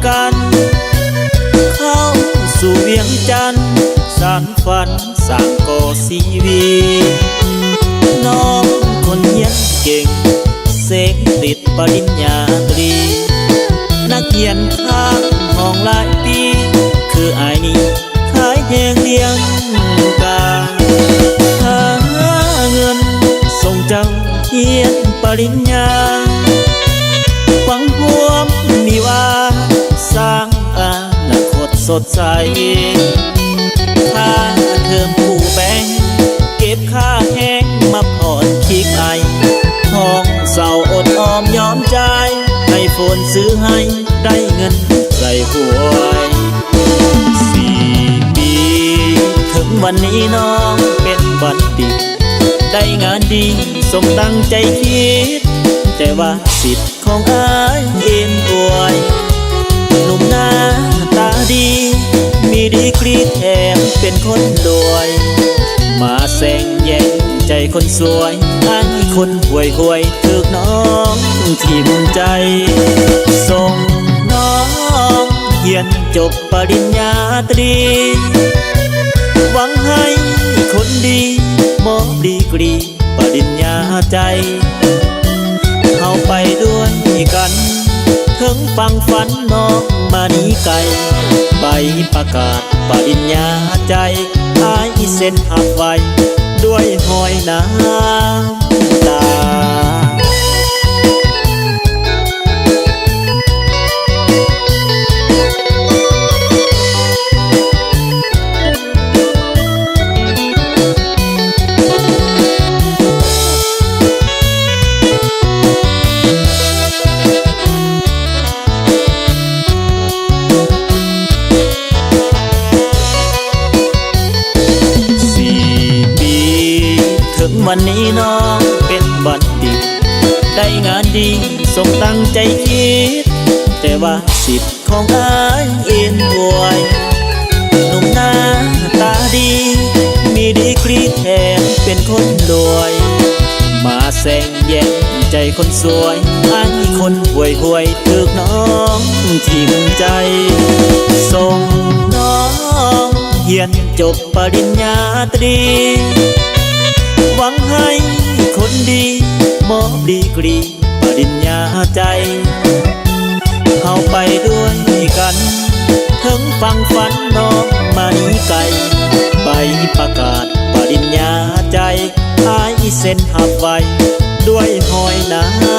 ກັນ ເຂົ້າສູ່ວຽງຈັນ ສານຝັນສ້າງກໍ່ຊີວິດ. ນ້ອງຄົນຮຽນເກັ່ງ ເສັງຕິດປະລິນຍາຕຣີ ນັກຮຽນຄ້າງຫ້ອງຫຼາຍປີ ຄືອ້າຍນີ້ ຂາຍແຮງລ້ຽງກາຍ ຫາເງິນສົ່ງເຈົ້າຮຽນປະລິນຍາ ຫວັງຮ່ວມມີຫວັງສ້າງອະນາຄົດສົດໃສ ຄ່າເທີມຄູແບ່ງ ເກັບຄ່າແຮງມາຜ່ອນຄີກໄອ ຫ້ອງເຊົ່າອົດອອມຍອມຈ່າຍ ໃຫ້ໂຟນຊື້ໃຫ້ ໄດ້ເງິນໃສ່ຫວຍ ສີ່ປີ ເຖິງວັນນີ້ນ້ອງເປັນບັນດິດ ໄດ້ງານດີສົມດັ່ງໃຈຄິດ ແຕ່ວ່າສິດຂອງອ້າຍເອັນອວຍ ໜຸ່ມໜ້າຕາດີ ມີດີກຣີແຖມເປັນຄົນລວຍ ມາແຊງແຍ່ງໃຈຄົນສວຍ ອ້າຍຄົນຫ່ວຍໆ ຖືກນ້ອງຖິ້ມໃຈ ສົ່ງນ້ອງຮຽນຈົບປະລິນຍາຕຣີ ຫວັງໃຫ້ຄົນດີ ມອບດີກຣີປະລິນຍາໃຈ ເຮົາໄປດ້ວຍກັນ ເຖິງຝັ່ງຝັນນ້ອງມະນີໄກ ໃບປະກາດປະລິນຍາໃຈ ອ້າຍເຊັນຮັບໄວ້ ດ້ວຍຮອຍນ້ຳຕາ. ສີ່ປີ ເຖິງວັນນີ້ນ້ອງເປັນບັນດິດ ໄດ້ງານດີສົມຕັ້ງໃຈຄິດ ແຕ່ວ່າສິດຂອງອ້າຍເອັນອວຍ ໜຸ່ມໜ້າຕາດີ ມີດີກຣີແຖມເປັນຄົນລວຍ ມາແຊງ ແຍ່ງໃຈຄົນສວຍ ອ້າຍຄົນຫ່ວຍໆ ຖືກນ້ອງຖິ້ມໃຈ ສົ່ງນ້ອງຮຽນຈົບປະລິນຍາຕຣີ ຫວັງໃຫ້ຄົນດີ ມອບດີກຣີປະລິນຍາໃຈ ເຮົາໄປດ້ວຍກັນ ເຖິງຝັ່ງຝັນນ້ອງມະນີໄກ ໃບປະກາດປະລິນຍາໃຈ ອ້າຍເຊັນຮັບໄວ້ ດ້ວຍຮອຍນ້ຳ